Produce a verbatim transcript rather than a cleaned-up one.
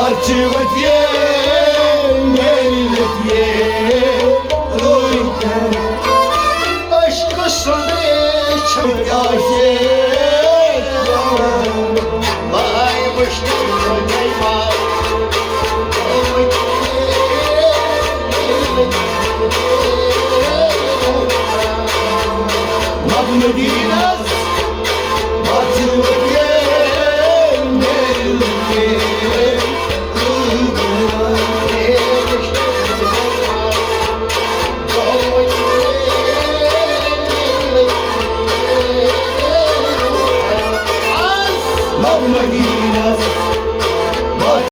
چہِ وتیے، میٛانہِ وتیے، روی کر۔ عشقہٕ سُنٛد ریشم آسے، بہٕ آیہِ وٕچھنہِ